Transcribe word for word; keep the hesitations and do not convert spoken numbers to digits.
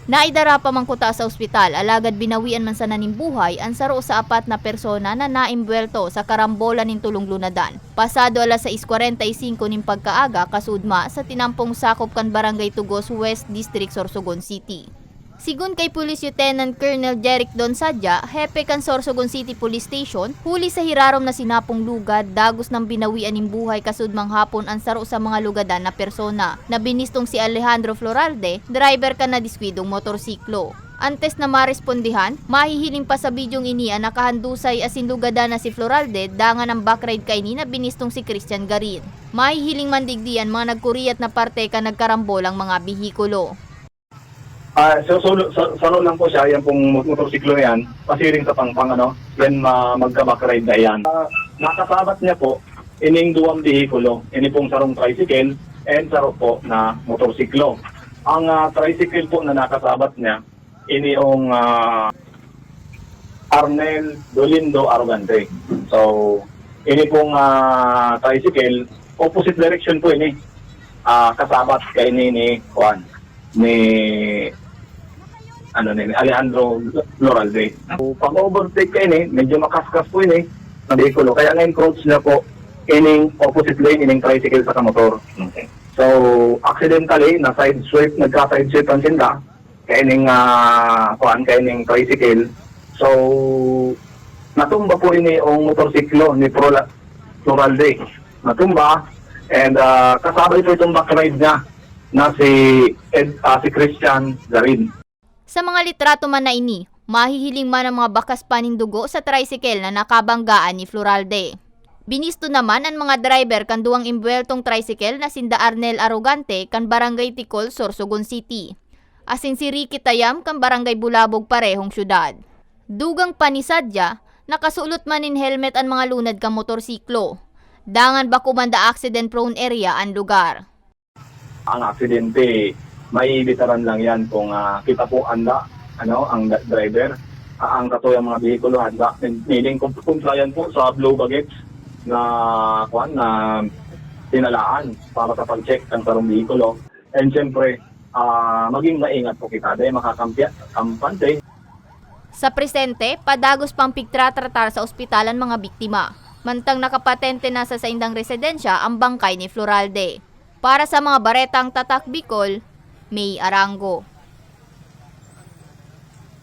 Naidara pa man kuta sa ospital, alagad binawian man sana nin buhay an saro sa apat na persona na naimbuwelto sa karambolan nin tulong lunadan. Pasado alas sais kwarenta y singko nin pagkaaga, kasuodma sa tinampong sakop kan Barangay Tugos West District, Sorsogon City. Sigon kay Police Lieutenant Colonel Jeric Don Sadia, hepe kan Sorsogon City Police Station, huli sa hirarom na sinapong lugad, dagos nang binawian nin buhay kasuodmang hapon an saro sa mga lugadan na persona, na binistong si Alejandro Floralde, driver kan nadiskwidong motorsiklo. Antes na marespondihan, mahihiling pa sa bidyong ini an nakahandusay asin lugadan na si Floralde, dangan ang backride kaini na binistong si Christian Garin. Mahihiling man digdi an mga nagkuriyat na parte kan nagkarambolang mga behikulo. Ah, so, so, sa, saro lang po siya, yan pong mot-, motorsiklo na yan, pasiring sa Pangpang, ano, yan ma-, magka-backride na yan. Ah, nakasabat niya po, ining duwang behikulo, ini pong sarong tricycle, and saro po na motorsiklo. Ang, ah, tricycle po na nakasabat niya, ini yung, ah, Arnel Dolindo Arrogante. So, ini pong, ah, tricycle, opposite direction po ini. Ah, kasabat kaini ni, kuan, ni, ano, ni Alejandro Floralde. So, pag-overtake kaini, medyo makaskas po ini na behikulo. Kaya na-encroach na po ining opposite lane, ining tricycle sa kamotor. Okay. So, accidentally, na-sideswipe, nagka-sideswipe ang sinda kaining, ah, kuan, kaining tricycle. So, natumba po ini ang motorsiklo ni Prola-, Floralde. Natumba, and, ah, kasabay po itong backride niya na si Ed-, ah, si Christian Garin. Sa mga litrato man na ini, mahihiling man ang mga bakas pa nin dugo sa tricycle na nakabanggaan ni Floralde. Binisto naman an mga driver kan duwang imbuweltong tricycle na sinda Arnel Arrogante kan Barangay Ticol, Sorsogon City, asin si Ricky Tayam kan Barangay Bulabog, parehong syudad. Dugang pa ni Sadia, nakasulot man nin helmet an mga lunad kan motorsiklo. Dangan bako man da accident-prone area an lugar. Ang aksidente, maibitaran lang yan kung, ah, kita po handa, ano, ang da-, driver. Ah, ang katuyang mga behikulo handa, meaning com-, compliant po sa blue baggage na, kuwan, na tinalaan para sa pag-check ng sarong behikulo. And siyempre, ah, maging maingat po kita dahil makakampi-, kampante. Sa presente, padagos pang pigtratratar sa ospital an mga biktima. Mantang nakapatente na sa saindang residensya ang bangkay ni Floralde. Para sa mga baretang Tatak Bicol, May Arango.